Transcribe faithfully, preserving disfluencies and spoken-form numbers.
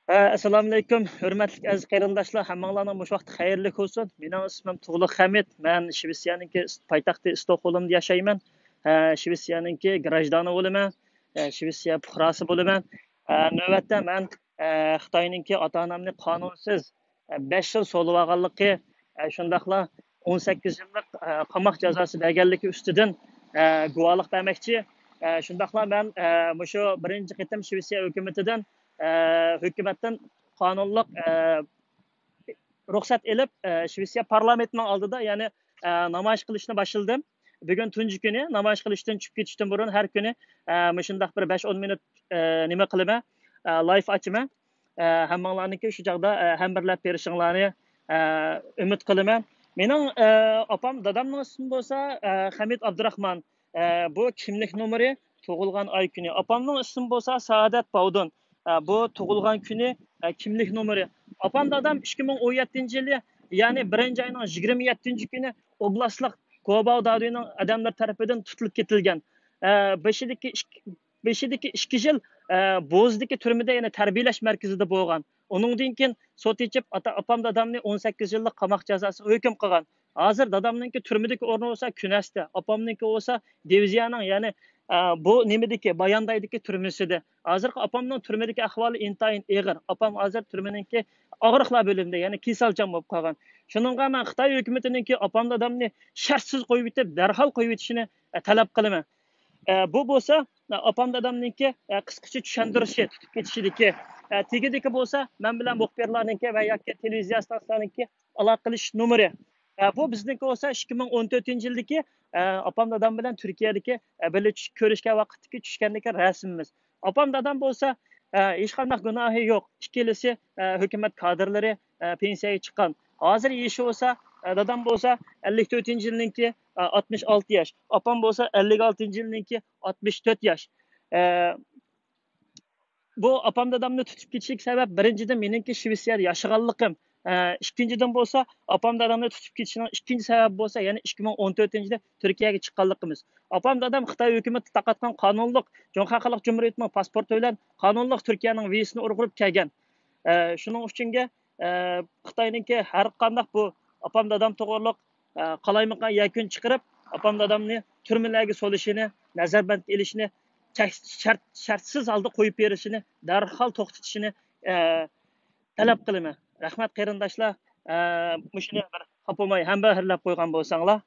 ئەسسالامۇئەلەيكۇم، ھۆرمەتلىك ئەزىز قېرىنداشلار، ھەممىڭلارنىڭ مۇشۇ ۋاقتى خەيرلىك بولسۇن. مېنىڭ ئىسمىم تۇغلۇق خەمىت، مەن شىۋېتسىيەنىڭكى پايتەختى ئىستوكھولمدا ياشايمەن. شىۋېتسىيەنىڭكى گراژدانى بولىمەن، شىۋېتسىيە پۇقراسى بولىمەن. نۆۋەتتە مەن خىتاينىڭكى ئاتا-ئانامنى قانۇنسىز بەش يىل سولىۋالغانلىقى، شۇنداقلا ئون سەككىز يىللىق قاماق جازاسى بەرگەنلىكى ئۈستىدىن گۇۋاھلىق بەرمەكچى. شۇنداقلا مەن مۇشۇ بىرىنچى قېتىم شىۋېتسىيە ھۆكۈمىتىدىن، ھۆكۈمەتتىن قانۇنلۇق رۇخسەت ئېلىپ، شىۋېتسىيە پارلامېنتىنىڭ ئالدىدا، يەنى نامايىش قىلىشنى باشلىدىم. بۈگۈن تۇنجى كۈنى، نامايىش قىلىشتىن چۈشۈپ كېتىشتىن بۇرۇن ھەر كۈنى مۇشۇنداق بىر بەش ئون مىنۇت نېمە قىلىمەن، لايف ئاچىمەن. ھەممىڭلارنىڭكى شۇ چاغدا ھەمبىرلەپ بېرىشىڭلارنى ئۈمىد قىلىمەن. مېنىڭ ئاپام، دادامنىڭ ئىسمى بولسا خەمىت ئابدۇراخمان. بۇ كىملىك نومۇرى، تۇغۇلغان ئاي كۈنى. ئاپامنىڭ ئىسمى بولسا سائادەت باۋدۇن. بۇ تۇغۇلغان كۈنى، كىملىك نومۇرى. ئاپام دادام ئىككى مىڭ ئون يەتتىنچى يىلى، يەنى بىرىنچى ئاينىڭ يىگىرمە يەتتىنچى كۈنى ئوبلاستلىق گوباۋ دادۈينىڭ ئادەملىرى تەرىپىدىن تۇتۇلۇپ كېتىلگەن. بېشىدىكى ئىككى، بېشىدىكى ئىككى يىل بوزدىكى تۈرمىدە، يەنى تەربىيەلەش مەركىزىدە بولغان. ئۇنىڭدىن كېيىن سوت ئېچىپ، ئاتا، ئاپام دادامنى ئون سەككىز يىللىق قاماق جازاسىغا ھۆكۈم قىلغان. ھازىر دادامنىڭكى تۈرمىدىكى ئورنى بولسا كۈنەستە، ئاپامنىڭكى بولسا دىۋىزىيەنىڭ، يەنى بۇ نېمىدىكى، باياندايدىكى تۈرمىسىدە. ھازىرقى ئاپامنىڭ تۈرمىدىكى ئەھۋالى ئىنتايىن ئېغىر. ئاپام ھازىر تۈرمىنىڭكى ئاغرىقلار بۆلۈمىدە، يەنى كېسەلچان بولۇپ قالغان. شۇنىڭغا مەن خىتاي ھۆكۈمىتىنىڭكى ئاپام دادامنى شەرتسىز قويۇۋېتىپ، دەرھال قويۇۋېتىشىنى تەلەپ قىلىمەن. بۇ بولسا ئاپام دادامنىڭكى قىسقىچە چۈشەندۈرۈشى، تۇتۇپ كېتىشىدىكى. تېگىدىكى بولسا مەن بىلەن مۇخبىرلارنىڭكى ۋە ياكى تېلېۋىزىيە ئىستانسىلارنىڭكى ئالاقە قىلىش نومۇرى. بۇ بىزنىڭكى بولسا ئىككى مىڭ ئون تۆتىنچى يىلدىكى ئاپام دادام بىلەن تۈركىيەدىكى بىللە چۈش-، كۆرۈشكەن ۋاقىتتىكى چۈشكەندىكى رەسىمىمىز. ئاپام دادام بولسا ھېچقانداق گۇناھى يوق. ئىككىلىسى ھۆكۈمەت كادىرلىرى، پېنسىيەگە چىققان. ھازىر يېشى بولسا، دادام بولسا ئەللىك تۆتىنچى يىلنىڭكى ئاتمىش ئالتە ياش، ئاپام بولسا ئەللىك ئالتىنچى يىلنىڭكى ئاتمىش تۆت ياش. بۇ ئاپام دادامنى تۇتۇپ كېتىشلىك سەۋەب، بىرىنچىدىن، مېنىڭكى شىۋېتسىيەدە ياشىغانلىقىم. ئىككىنچىدىن بولسا، ئاپام دادامنى تۇتۇپ كېتىشنىڭ ئىككىنچى سەۋەبى بولسا، يەنى ئىككى مىڭ ئون تۆتىنچى يىلى تۈركىيەگە چىققانلىقىمىز. ئاپام دادام خىتاي ھۆكۈمىتى تارقاتقان قانۇنلۇق جۇڭخۇا خەلق جۇمھۇرىيىتىنىڭ پاسپورتى بىلەن قانۇنلۇق تۈركىيەنىڭ ۋىزىسىنى ئۇرغۇپ كەلگەن. شۇنىڭ ئۈچۈنگە، خىتاينىڭكى ھەر قانداق بۇ ئاپام دادام توغرۇلۇق قالايمىقان يەكۈن چىقىرىپ، ئاپام دادامنى تۈرمىلەرگە سولىشىنى، نەزەربەندكە ئېلىشىنى، چەك-، شەرت-، شەرتسىز ھالدا قويۇپ بېرىشىنى دەرھال توختىتىشىنى، ئە، تەلەپ قىلىمەن. رەھمەت قېرىنداشلار. ئە، مۇشۇنى بىر خاپا بولماي ھەمبەھىرلەپ قويغان بولساڭلار.